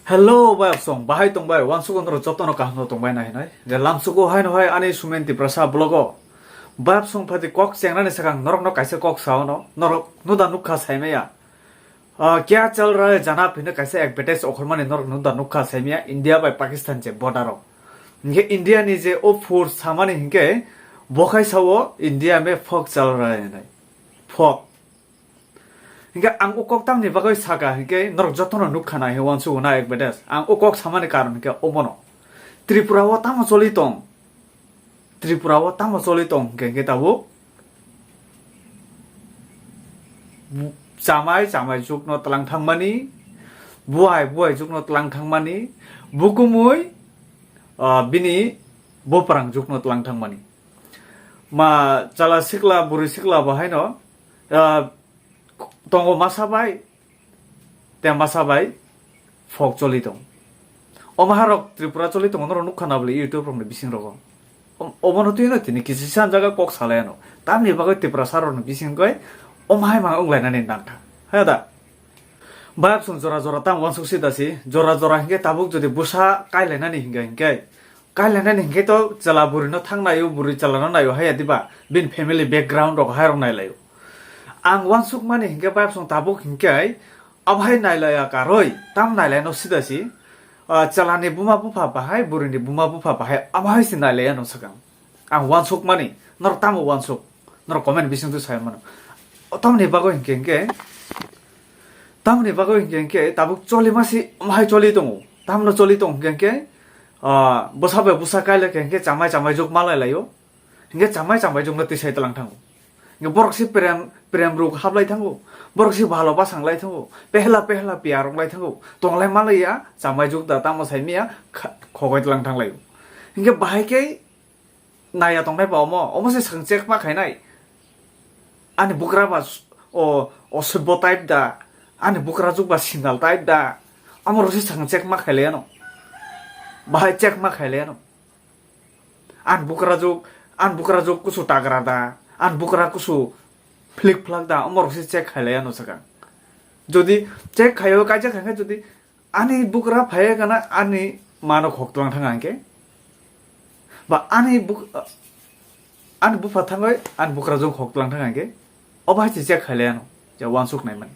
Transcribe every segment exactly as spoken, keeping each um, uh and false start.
Hello, bayapsong, bahai tongbai, wansukgo norok jotono kaham no tongbai nai hinoi. Je lamsugo haino hai ani Sumen Tiprasa vlog o. Bayapsong phati kok chengnani sakang norokno kaisa kok sao no, norok nuda nukha saimaya. Ah, kya chal raha hai janab hinoi kaisa advertise okhormani norok nuda nukha saimaya India bai Pakistan je border o. Hinkhe India ni je o force samani hinkhe bokhai sao India mein fog chal raha hai hinoi. Fog. Hinkhe ang o kok tamni bagwi saka hinkhe norok jotono nukha nai he wansukgo na advertise. Ang o kok samani karon hinkhe obono. Tripura o tamo choli tong? Tripura o tamo choli tong hinkhe, hinkhe tabuk bu-, chamai chamai jukno tlang thangmani, buai buai jukno tlang thangmani, bukumui, ah, bini buprang jukno tlang thangmani. Ma chala sikla, bwrwi sikla bo haino, ah, tongo masa bai, te masa bai fog choli tong. Omo harok Tripura choli tongo, norok nukha na bwle YouTube rokni bising rogo. Om-, obono twi no tini kisi san jaga kok salai ano. Tamni bagwi Tiprasa rokni bising koi omo hai ma wnglainani nangkha. Haya da? Bayapsong jora jora tamo wansuk si da si, jora jora hinkhe tabuk jodi bwsa kailainani hinkhe hinkhe, kailainani hinkhe to chwla bwrwi no thang naio, bwrwi chwla no naio, haya diba? Bini family background rok hai rok nailaio. Ang wansuk mani hinkhe bayapsong tabuk hinkhe abo hai nailaiya karwi, tam nailaino sida si, ah, chwlani buma bupha bahai, bwrwini buma bupha bahai, abo hai se nailaiya no swkang. Ang wansuk mani, norok tamo wansuk? Norok comment bising twi sai mano. O tamni bagwi hinkhe hinkhe, tamni bagwi hinkhe hinkhe tabuk choli masi, omo hai choli tongo. Tamno choli tong hinkhe hinkhe, ah, bwsa bai bwsa kaile hinkhe hinkhe chamai chamai jok malai laio. Hinkhe chamai chamai jokno tisai tlang thango. Hinkhe borok se prem, prem ruk hablai thango. Borok se bhalo bwsang lai thango. Pehla pehla piyar rok lai thango. Tonglai malaiya, chamai jok da tamo sai miya, kha-, khogoi tlang thang laio. Hinkhe bahai khe naiya tongnai ba omo, omo se swkang check ma khainai. Ani bukra ba s-, o, osibbo type da, ani bukra juk ba sindal type da, omo rok se swkang check ma khailai ano. Bahai check ma khailai ano. Ani bukra juk, ani bukra juk kusu tagra da, ani bukra kusu flik flak da, omo rok se check khailai ano swkang. Jodi check khaio, kaisa khaikhe jodi ani bukra phaiya kana ani mano khok tlang thang hinkhe, ba ani buk-, ani bupha thangoi ani bukra jong khok tlang thang hinkhe, obo hai se check khailai ano, je wansuk nai mani.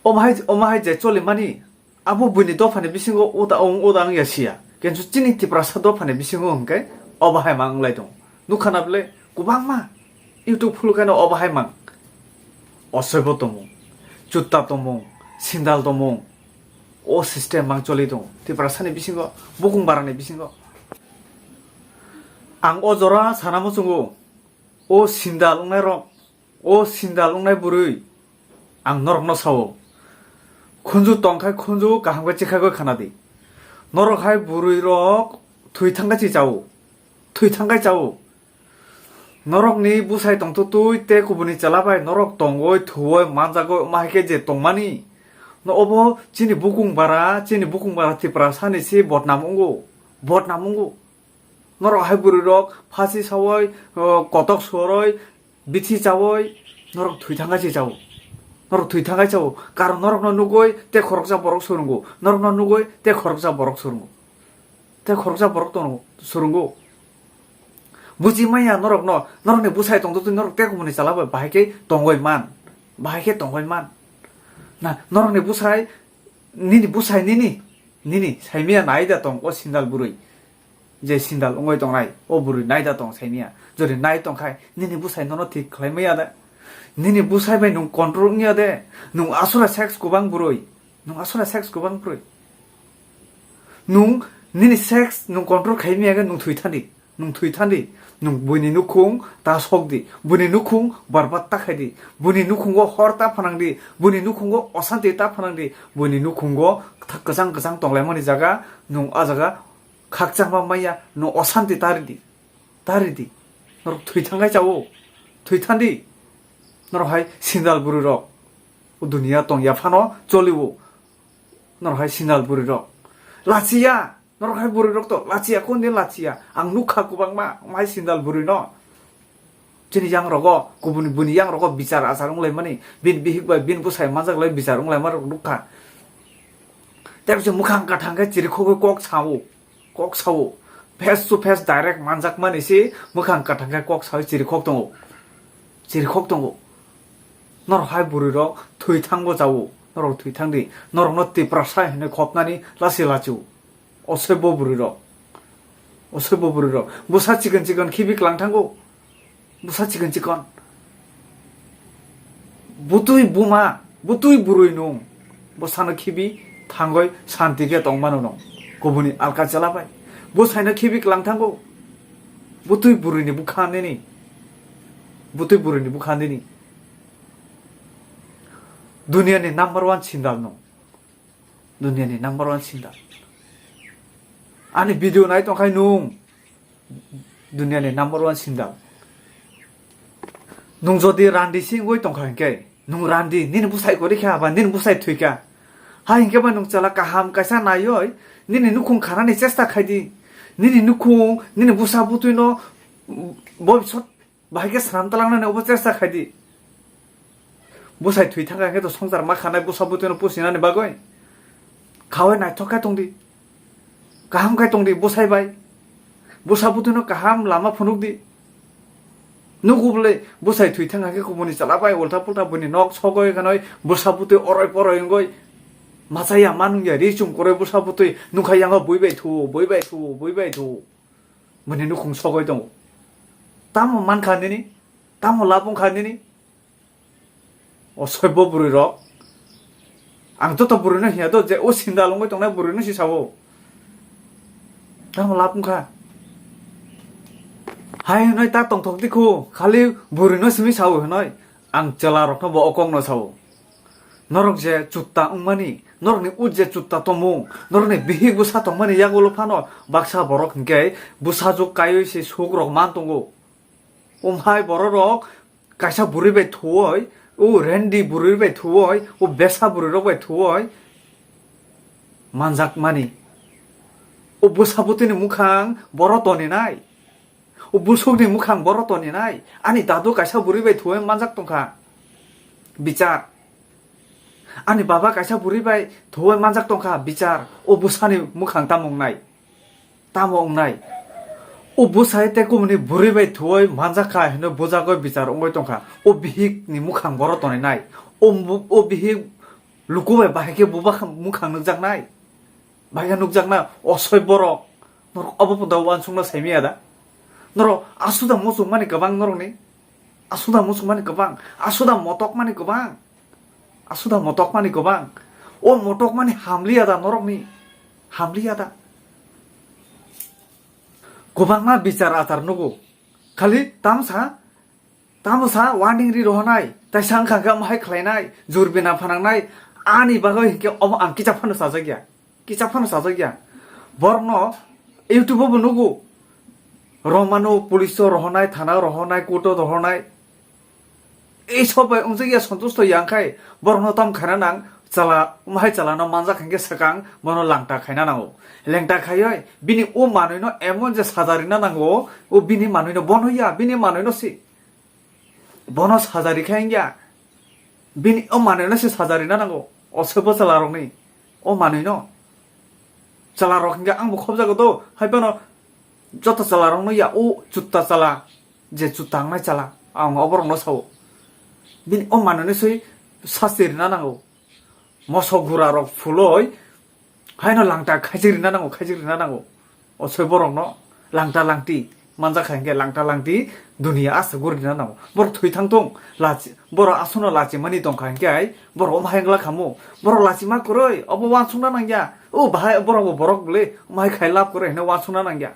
Omo hai, omo hai je choli mani, abo buini dophani bisingo uda ong uda wngya siya. Kintu chini Tiprasa dophani bisingo hinkhe obo hai ma wnglai tongo. Nukha na bwle kwbangma YouTube phulukhaino obo hai mang. Osoibo tongmung, chutta tongmung, sindal tongmung, o system mang choli tongo Tiprasani bisingo, bukung barani bisingo. Ang o jora sana muchungo, o sindal wngnai rok, o sindal wngnai bwrwi, ang norokno sao. Khunju tongkhai khunju kaham khe chikhagwi khana di. Norok hai bwrwi rok thwi thangkha chi chao. Thwi thangkhai chao. Norokni bwsai tongtwtwi tei kubuni chwla bai norok tongwi thuwi manjagwi omo hai khe je tongmani. No obo chini bukung bara, chini bukung bara Tiprasani se bodnam wngo. Bodnam wngo. Norok hai bwrwi rok phasi sawi, o, kotok suarwi, bithi chawi, norok thwi thangkhai se chao. Norok thwi thangkhai chao. Karon norokno nugwi tei khoroksa borok swrwngo. Norokno nugwi tei khoroksa borok swrwngo. Tei khoroksa borok tono swrwngo. Buji manya norokno, norokni bwsai tongtwtwi norok tei kubuni chwla bai bahai khe tongwi man. Bahai khe tongwi man. Na, norokni bwsai, nini bwsai nini, nini, saimanya nai da tong o sindal bwrwi. Je sindal wngwi tongnai, o bwrwi nai da tong saimanya. Jodi nai tongkhai, nini bwsai nono thik khlai maya da? Nini bwsai bai nwng control wngya de? Nwng aswra sex kwbang bwrwi. Nwng aswra sex kwbang bwrwi. Nwng nini sex nwng control khai maya khe nwng thwi thandi. Nwng thwi thandi. Nwng buini nukhung ta sok di. Buini nukhung barbat ta khai di. Buini nukhungo hor ta phanang di. Buini nukhungo osanti ta phanang di. Buini nukhungo kthak kwchang kwchang tonglaimani jaga, nwng a jaga khakchangma maya, nwng osanti ta ridi. Ta ridi. Norok thwi thangkhai chao. Thwi thandi. Norok hai sindal bwrwi rok. O duniya tong ya phano choli o. Norok hai sindal bwrwi rok. Lachiya. Norok hai bwrwi rok to lachiya, kon din lachiya. Ang nukha kwbangma, omo hai sindal bwrwi no. Chini yang rogo, kubuni buni yang rogo bichar achar wnglaimani. Bini bihik bai, bini bwsai manjak lai bichar wnglaima rok nukha. Tei bisi mwkhang kathang khe chirikhogwi kok sao, kok sao. Face to face direct manjakmani se mwkhang kathang khe kok sao, chirikhok tongo, chirikhok tongo. Norok hai bwrwi rok thwi thangbo chao, norok thwi thang di, norokno Tiprasa hinwi khopnani lasi lachu. Osoi bo bwrwi rok, osoi bo bwrwi rok bwsa chikon chikon khibi klang thango. Bwsa chikon chikon. Butwi buma, butwi bwrwi nung. Bwsano khibi thangoi santi khe tong mano nung. Kubuni alka chela bai. Bwsaino khibi klang thango. Butwi bwrwini bwkha nini. Butwi bwrwini bwkha nini. Duniani number one sindal nung. Duniani number one sindal. Ani video nai tongkhai nung. Duniani number one sindal. Nung jodi randi si wngwi tongkha hinkhe, nung randi, nini bwsai kwrwi kha ba nini bwsai thwi kha. Ha hinkhe ba nung chwla kaham kaisa naiwi, nini nukhung khanani chesta khai di. Nini nukhung, nini bwsa bwtwino, bobisot bahai khe swnam talangnani obo chesta khai di. Bwsai thwi thangkha khe to swngchar ma khanai bwsa bwtwino pusinani bagwi. Khaui naithok khe tong di. Kaham khe tong di bwsai bai. Bwsa bwtwino kaham lama phunuk di. Nugo bwle bwsai thwi thangkha khe kubuni chwla bai ulta pulta buini nok sogoi khanoi bwsa bwtwi oroi poroi wngoi. Machaya manung ya ri chum kwrwi bwsa bwtwi nukha yango bui bai thuo, bui bai thuo, bui bai thuo. Buini nukhung sogoi tongo. Tamo mankha nini? Tamo lab wngkha nini? Osoi bo bwrwi rok. Ang joto bwrwino hiya do je o sindal wngwi tongnai bwrwino si sao. Tamo lab wngkha. Hai hwnwi ta tongthok di khu, khali bwrwino simi sao hwnwi. Ang chwla rokno bo o kokno sao. Norok je chutta wngmani, norokni ut je chutta tongmung, norokni bihik bwsa tongmani yagulo phano baksa borok hinkhe bwsajwk kaiwi se suk rok man tongo. Umhai borok rok kaisa bwrwi bai thuoi, o rendi bwrwi bai thuoi, o besa bwrwi rok bai thuoi manjakmani. O bwsa bwtwini mukhang boro toninai. O busukni mukhang boro toninai. Ani dadu kaisa bwrwi bai thuoi manjak tongkha. Bichar. Ani baba kaisa bwrwi bai thuoi manjak tongkha. Bichar. O bwsani mukhang tamo wngnai? Tamo wngnai? O bwsai tei kubuni bwrwi bai thuoi manjak kha hino bujagoi bichar wngoi tongkha. O bihikni mukhang boro toninai. O bu-, o bihik luku bai bahai khe buba mukhang nukjaknai. Bahai khe nukjakna osoi borok. Norok obo punda uansukna saimaya da? Norok asuda muchungmani kwbang norokni? Asuda muchungmani kwbang? Asuda motokmani kwbang? Asuda motokmani kwbang? O motokmani hamliya da norokni? Hamliya da? Kwbangma bichar achar nugo. Khali tamsa Tamo sa warning ri rohonai, tei sa wngkha khe omo hai khlainai, jur bina phanangnai, ani bagwi hinkhe omo ang kicha phano sajak ya, kicha phano sajak ya. Borokno YouTube o bo nugo, romano police o rohonai, thana o rohonai, court o rohonai. Ei sob bai wngjak ya, sontusto ya wngkhai, borokno tamo khaina nang, chala, omo hai chalano manjak hinkhe swkang, bono langta khaina nango. Lengta khaiwi, bini o manwino emon je saja rina nango, o bini manwino bono ya, bini manwino si. Bono sajari khe wngya. Bini o manwino se sajari na nango. O se bo chwla rokni. O manwino. Chwla rok hinkhe ang bo khobjago do. Hai phano joto chwla rokno ya o chutta chwla. Je chutta wngnai chwla. Ang oborokno sao. Bini o manwino se sasti rina nango. Mosok gura rok phuloi haino langta khaijak rina nango, khaijak rina nango. O soi borokno langta langti manjak kha hinkhe langta langti dunia aswk guri rina nango. Borok thwi thang thung, lachi, borok aswkno lachi mani tong kha hinkhe ai borok omo hai wngla khamu. Borok lachi ma kwrwi, obo uansukna nangya. O bahai borok bo borok bwle omo hai khai lab kwrwi hino uansukna nangya.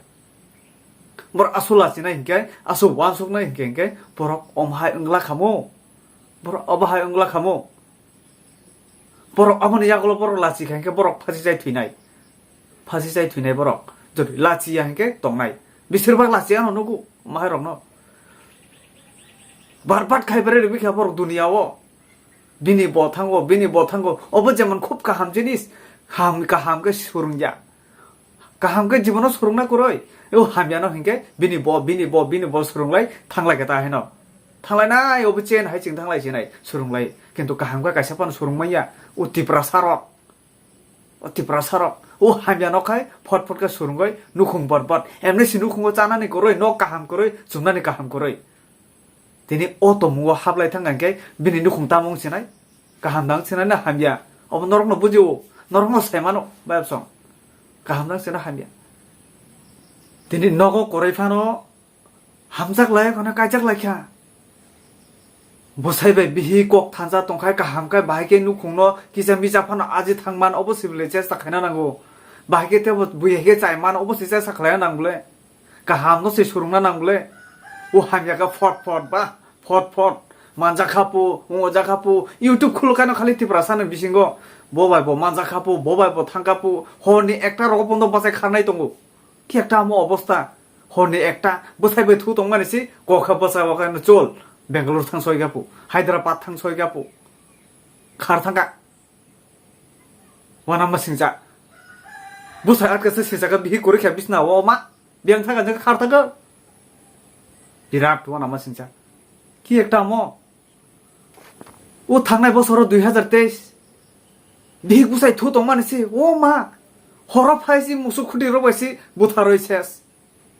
Borok aswk lachinai hinkhe, aswk uansuknai hinkhe, hinkhe borok omo hai wngla khamu. Borok obo hai wngla khamu. Borok aboni yagulo borok lachi kha hinkhe borok phasi chai thwinai. Phasi chai thwinai borok. Jodi lachi ya hinkhe tongnai. Bisir bak lachi ano nugo, mahai rokno. Barbat khai bere rwbikha borok dunia o. Bini bo thango, bini bo thango. Obo jemon khub kaham jinis. Ham, kaham khe surungya. Kaham khe jibono surungna kwrwi. O hamyano hinkhe bini bo, bini bo, bini bo surunglai thanglai khe ta heno. Thanglainai obo chen hai ching thanglai sinai surunglai. Kintu kaham khe kaisa phano surungmanya. O Tiprasa rok. O Tiprasa rok o hamya no khai phot phot khe surungoi nukhung bot bot. Emni si nukhungo chanani kwrwi, nok kaham kwrwi, chumnani kaham kwrwi. Tini o tomungo hablai thang khe bini nukhung tamo wng sinai? Kaham dang sinai na hamya? Obo norokno bujio, norokno sai mano, bayapsong. Kaham dang sinai hamya? Tini nogo kwrwi phano hamjak lai kheno kaijak lai kha. Bwsai bai bihi kok thansa tongkhai kaham khe bahai khe nukhungno kisa misa phano aji thangman obo sibilai chesta khaina nango. Bahai khe tebo buya khe chaiman obo se chesta khlaina nango le. Kaham no se surungna nango le. O hamya kha phot phot ba phot phot. Manjak kha pu, wngojak kha pu, YouTube khulukhaino khali Tiprasa ni bisingo. Bo bai bo manjak kha pu, bo bai bo thang kha pu. Horni ekta rogo bondo bachai kharnai tongo. Ki ekta amo obostha. Horni ekta bwsai bai thu tongmani si kokha bwsai o khe chol Bangalore thang soi gapu, Hyderabad thang soi gapu. Khar thangka. Wana ma singcha. Bwsai atka se singcha ka bihi kori kha bisna o ma. Biang thangka je khar thangka. Birat wana ma singcha. Ki ekta amo. O thangnai bosoro dui hazar teis. Bihik bwsai thu tongmani se, o ma. Horo phai si musuk khuti rok bai si butharoi ses.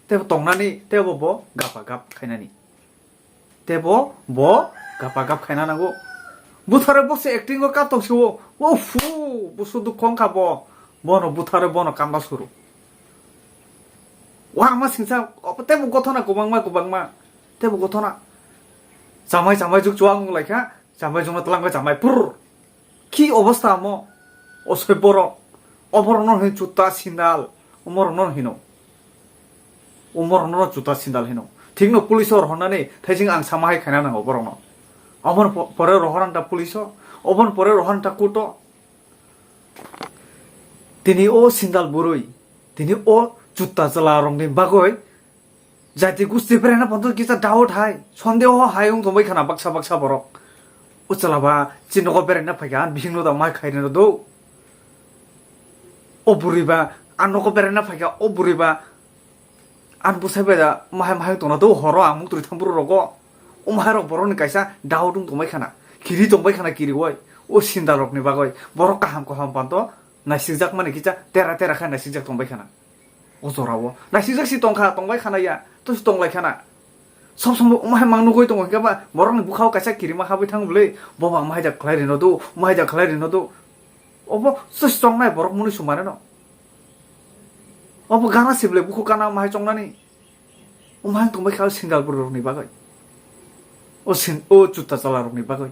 Tebo tongnani, tebo bo gapa gap khainani. Tebo bo gapa gap khaina nango. Butharoi bo se acting o kap tong si o. O phu, busu dukho wngkha bo. Bono butharoi bono kamla suru. Wangma singsa, obo tebo gothona kwbangma kwbangma. Tebo gothona. Chamai chamai juk chuang wng lai kha, chamai jungno twlang khe chamai pur. Ki obostha amo? O soi borok. O borok no hin chuta sindal. O borok no hino. O borok no chuta sindal hino. Thikno police o rohornani thaising ang sama hai khaina nango borok no. Oboni po-, pore rohor ang ta police o. Oboni pore rohor ang ta court o. Tini o sindal burui, tini o chutta chwla rokni bagwi jati gusti berena pontho kisa doubt hai, sondeho hai wng tongbai khana baksa baksa borok. O chwla ba chini nogo berena phaikha, ani bisingno da mai khairino do. O burui ba ani nogo berena phaikha, o burui ba Ani bwsai bai da mahai mahai tongna do horo ang muktrwi thang buru rogo. O mahai rok borok ni kaisa doubt wng tongbai khana. Kiri tongbai khana kiri oi. O sindal rok ni bagwi. Borok kaham kaham panto naisikjak mani kisa tera tera khe naisikjak tongbai khana. O jora o. Naisikjak si tongkha tongbai khana ya. To si tonglai khana. Sob somoi o mahai mang nugui tongo hingke ba borok ni bwkha o kaisa kirima habwi thang bwlwi. Bo bang mahai da khlai rino do, mahai da khlai rino do. Obo se chongnai borok mwnwi sumare no. Obo gana sible bukhuk gana mahai chongnani. O mahai tongbai kha o sindal borok rokni bagwi. O sin-, o chutta chala rokni bagwi.